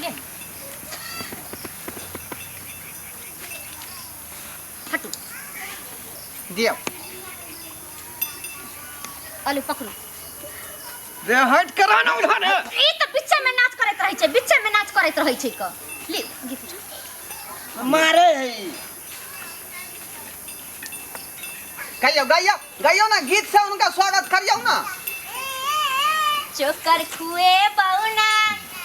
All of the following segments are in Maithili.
ले हटू दियौ अले पकड़ू रे हट करा ना उधर ई तऽ बीचे में नाच करैत रहै छै बीचे में नाच करैत रहै छै क ले गीत उठा मारे है गाइयो गाइयो गाइयो ना गीत से उनका स्वागत करियो ना चोकर खुए बौना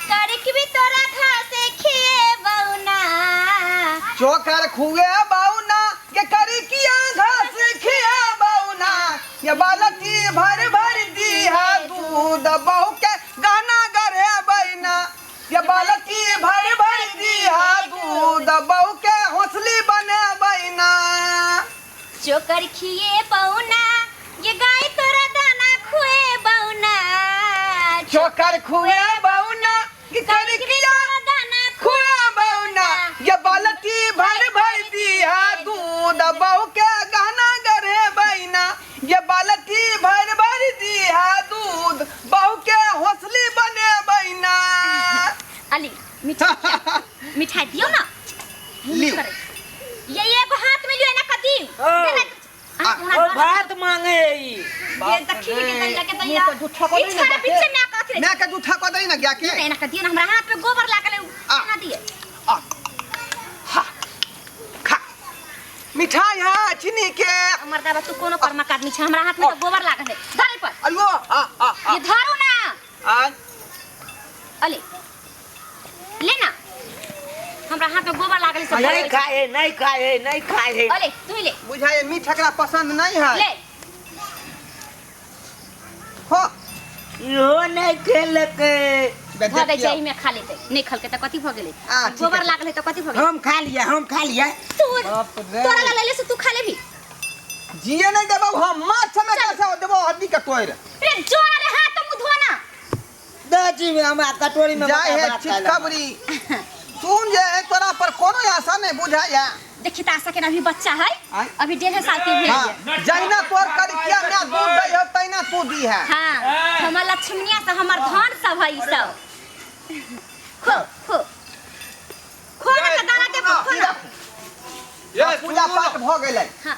करकबी तोरा घासे खिए बौना चोकर खुए बाउना के करी किया घास खिया बाउना ये बालती भर भर दिया दूध बहू के गाना गरे बैना ये बालती भर भर दिया दूध बहू के हौसली बने बैना चोकर खिए बौना ये गाय तोरा दाना खुए बौना चोकर खुए बाउना के करी किया तोरा दाना खुआ बौना ये बालती भर भर दिया दूध बहू के गहना गरे बैना ये बालती भर भर दिया दूध बहू के हौसली बने बैना अली मिठाई मिठाई दियो ना लियो। ये एगो हाथ में लियो ना कदी आ, ओ भात मांगे है ई। ये देखी के तनिका के तनिका मुँह के जूठा कऽ दही ना इच्छा पीछे में आका मैं के जूठा कऽ दही ना गया के एना कर दियो ना हमरा हाथ में गोबर लागल है आ। ना दिए आ, हा, खा मिठाई है चीनी के हमर दादा तू कोनो कर्मक आदमी छै हमरा हाथ में तो गोबर लागल है धरे पर अयो आ आ आ ये धरू ना आ अले ले ना हमरा हाथ में गोबर लागल है सब नहीं खाए नहीं खाए नहीं खाए अले तू ही ले बुझाए मीठ एकरा पसंद नहीं है ले हो इहो नहीं खेलके भऽ जाइ छै एहिमे खा लेतै नहि खलकै तऽ कथी भऽ गेलै आ, ठीक गोबर है। लागल है तऽ कथी भऽ गेलै हम खा लिया हम खा लिया तू बाप रे। तोरा ला लेले से तू खा लेबी जिए नहीं देबो हम माछ में कैसे देबो हड्डी के तोड़ रे जोरा रे हाथ मुँह धोना दाजी में हमरा कटोरी में जाय है भात खा लेब। चितकबरी सुन जे है तोरा पर कोनो आशा नहीं बुझाय है देखी त आशा के अभी बच्चा है आय। अभी 1.5 साल के भेल हाँ है जहिना तोर करिकिया में दूध दै है तहिना तू दी है हाँ हमर लक्ष्मणिया से हमर धन सब है ई सब खो खो खो ना के दाना देबो खो ना ये पूजा पाठ भऽ गेलै हाँ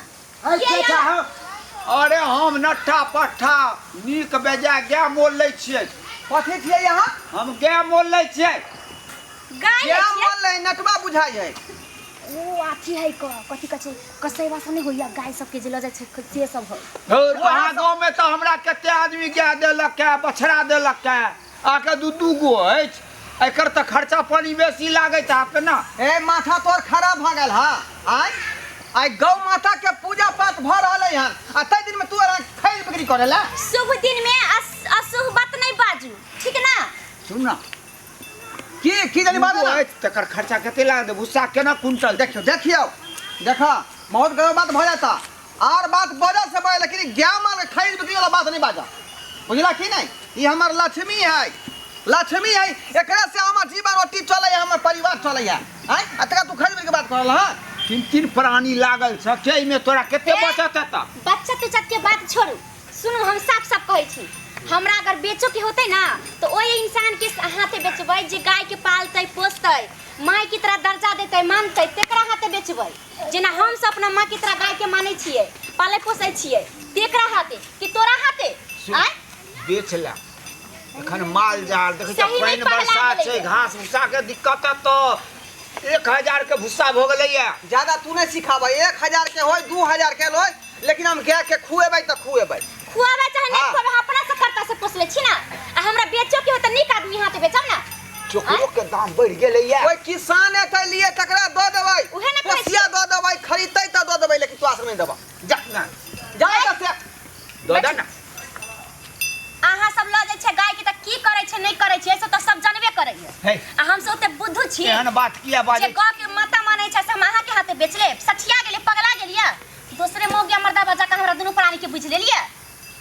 अरे ये के खाओ अरे हम नट्ठा पट्ठा नीक बेजा गाय मोल लै छियै कथी छियै यहाँ हम गाय मोल लै छियै गाय क्या लै छियै मोल लै नटवा बुझाइ है ओ अथी है क कथी कहै छै कसैवा सब नहि होइया गाय सबके जे लऽ जाइ छै से सब है और अहाँ गाँवमे तऽ हमरा कते आदमी गाय देलक है बछड़ा देलक है अहाँके दू दू गो अछि एकर तऽ खर्चा पानी बेसी लागैत हैत ने ए माथा तोर खराब भऽ गेल हा आय आइ गौ माता के पूजा पाठ भऽ रहलै हन आ ताहि दिन में तू अहाँ खरीद बिक्री करे ला शुभ दिन में अशुभ बात नहीं बाजू ठीक ना सुन ना की की जानी बात दू गो ना अछि तकर खर्चा कते लागत भुस्सा केना कुंटल देखियो देखियो देखा बहुत गलत बात भऽ जाता आर बात बजा से बाज लेकिन ज्ञान माल के खरीद बिक्री वाला बात नहीं बाजा बुझला की नहीं ई हमर लक्ष्मी है लक्ष्मी है एकरा से हमर जीवन रोटी चलै है हमर परिवार चलै है आँय आ तकर तू खरीद बिक्री के बात करल हँ तीन तीन प्राणी लागल छ के एहिमे तोरा कते बचत हेतऽ बच्चा तुच्चा के बात छोड़ू सुनू हम साफ साफ कहै छी हमरा अगर बेचो के होतै ना तो ओहि इंसान के हाथे बेचबै जे गाय के पालतै पोसतै माय की तरह दर्जा देतै मानतै तेकरा हाथे बेचबै जेना हम सब अपना माँ की तरह गाय के मानै छियै पालै पोसै छियै तेकरा हाथे कि तोरा हाथे आँय बेच ले एखन माल जाल देखै सही छियै नहि पानि पहला बरसात छै गेलैए। घास भूसा के दिक्कत है तऽ 1000 के भूसा भऽ गेलैया ज्यादा तू नहीं सिखाबै 1000 के होय 2000 के होय लेकिन हम गाय के खुएबै तऽ खुएबै खुआबै चाहे नहीं हाँ। खुआबै हम अपना से करता से पोसले छी ना आ हमरा बेचो के होतै नीक आदमी हाथे बेचब ना चोकरो के दाम बढ़ि गेलैया कोई किसान एतै लिए तकरा दऽ देबै उहे ने कहै पोसिया दऽ देबै खरीदतै तऽ दऽ देबै लेकिन तोरा से नहि देबऽ जा ना जा एतऽ से दऽ दे ना अहाँ सब लऽ जाइ छै गाय के तऽ की करै छै नहि करै छै से तऽ सब जानबे करैया हे आ हम सब ओते बुद्धू छी एहन बात किया जे बाजै गौ के माता मानै छै से हम अहाँ के हाथे बेच लेब सठिया गेलियै पगला गेलियै दोसरे मौगिया मर्दा बजा के हमरा दुनू प्राणी के बुझि लेलियै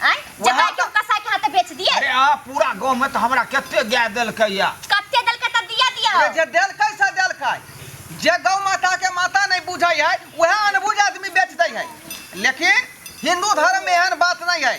आँय जे वएह गाय के हम कसाई के हाथे बेच दिए अरे आ पूरा गाँव में तऽ हमरा कते गाय देलकै या कते देलकै तऽ दिया दिया जे जे देलकै से देलकै जे गौ माता के माता नहीं बुझै है वएह अनबुझ आदमी बेच दै है लेकिन हिंदू धर्म में एहन बात नहीं है।